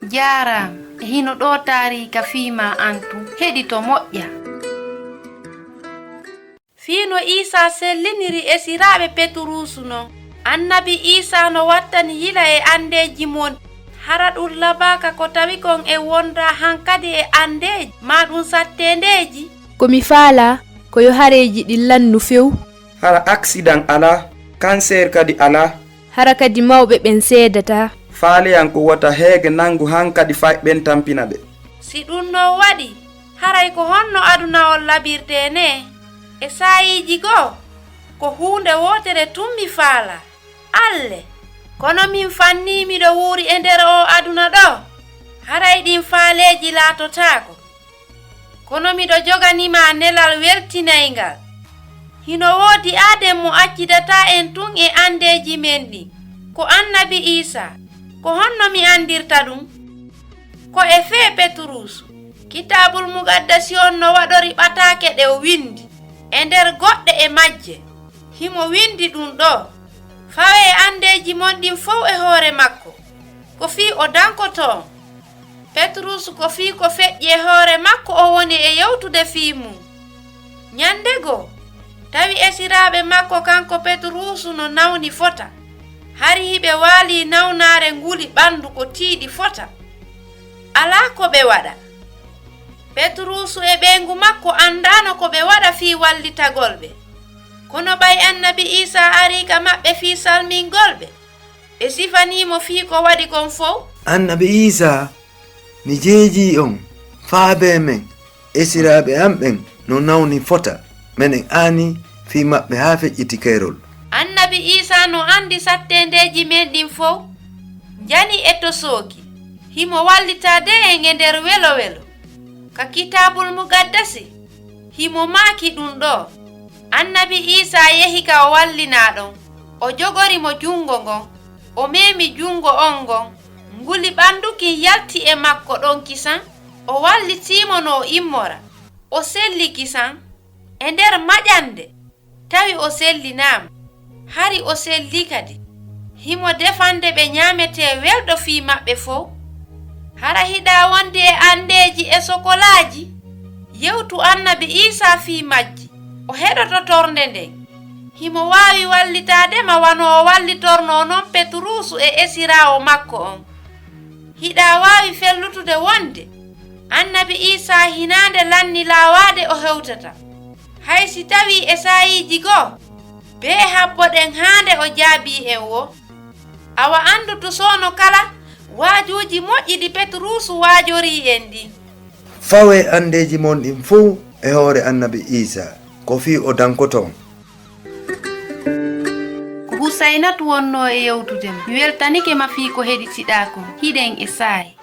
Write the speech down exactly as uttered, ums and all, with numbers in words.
Jaaraama. E hino ɗoo taariika fii maa an tun. Heɗito moƴƴa. Fii no Iisaa selliniri esiraaɓe Petruusu non, Annabi Iisaa no wattani yila e anndeeji mon. Hara ɗun labaaka ko tawi kon e wondaa hankadi e anndeeji, maa ɗun satteendeeji? Ko mi faalaa, ko yo hareeji ɗin lannu few. Hara aksidan alaa, kanseer kadi alaa. Hara kadi mawɓe ɓen seedataa. Faaleyan ko wota heege nanngu hankadi fay ɓen tampina ɓe. Si ɗun non waɗii, haray ko honno aduna on labirtee nee? E saa'iiji goo, ko huunde wootere tun mi faalaa, alle. Kono min fannii miɗo wuuri e nder oo aduna ɗoo, haray ɗin faaleeji laatotaako. Kono miɗo joganii maa nelal weltinayngal. Hino woodi aaden mo accidataa en tun e anndeeji men ɗin, ko Annabi Iisaa. Ko honno mi anndirta ɗun? Ko e fee Petruusu. Kitaabul Muqaddasi on no waɗori ɓataake ɗe o winndi. E nder goɗɗe e majje, himo winndi ɗun ɗoo: Fawee anndeeji mon ɗin fow e hoore makko, ko fii o dankoto on. Petruusu ko fii ko feƴƴi e hoore makko o woni e yewtude fii mun. Ɲannde goo, tawi esiraaɓe makko kanko Petruusu no nawni fota. Hari hiɓe waalii nawnaare nguli ɓanndu ko tiiɗi fota. Alaa ko ɓe waɗa. Petruusu e ɓeyngu makko anndaano ko ɓe waɗa fii wallitagol ɓe. Kono ɓay Annabi Iisaa arii ka maɓɓe fii salmingol ɓe, ɓe sifanii mo fii ko waɗi kon fow. Annabi Iisaa, mi jeejii on, faabee men, esiraaɓe an ɓen no nawni fota, meɗen aanii fii maɓɓe haa feƴƴiti keerol. Annabi Iisaa no anndi satteendeeji men ɗin fow, njani e tosooki. Himo wallitaade en e nder welo-welo. Ka Kitaabul Muqaddasi, himo maaki ɗun ɗoo. Annabi Iisaa yehi ka o wallinaa ɗon, o jogori mo junngo ngon, o meemi junngo on ngon, nguli ɓanndu kin yalti e makko ɗon kisan, o wallitii mo no o immora, o selli kisan. E nder maƴande, tawi o sellinaama, hari o sellii kadi. Himo defande ɓe ɲaametee welɗo fii maɓɓe fow. Hara hiɗa wondi e anndeeji e sokolaaji? Yewtu Annabi Iisaa fii majji, o heɗoto tornde nden. Himo waawi wallitaade ma wano o wallitornoo non Petruusu e esiraawo makko on. Hiɗa waawi fellutude wonde Annabi Iisaa hinaa nde lanni laawaade o hewtata. Hay si tawii e saa'iiji goo, bee habboɗen haa nde o jaabii en woo. Awa anndu tusoono kala waajuuji moƴƴi ɗi Petruusu waajorii en ɗin. Fawee anndeeji mon ɗin fow e hoore Annabi Iisaa, ko fii o dankoto on. Ko Husaynatu wonnoo e yewtude ma. Mi weltanike ma fii ko heɗitiɗaa kon. Hiɗen e saa'i.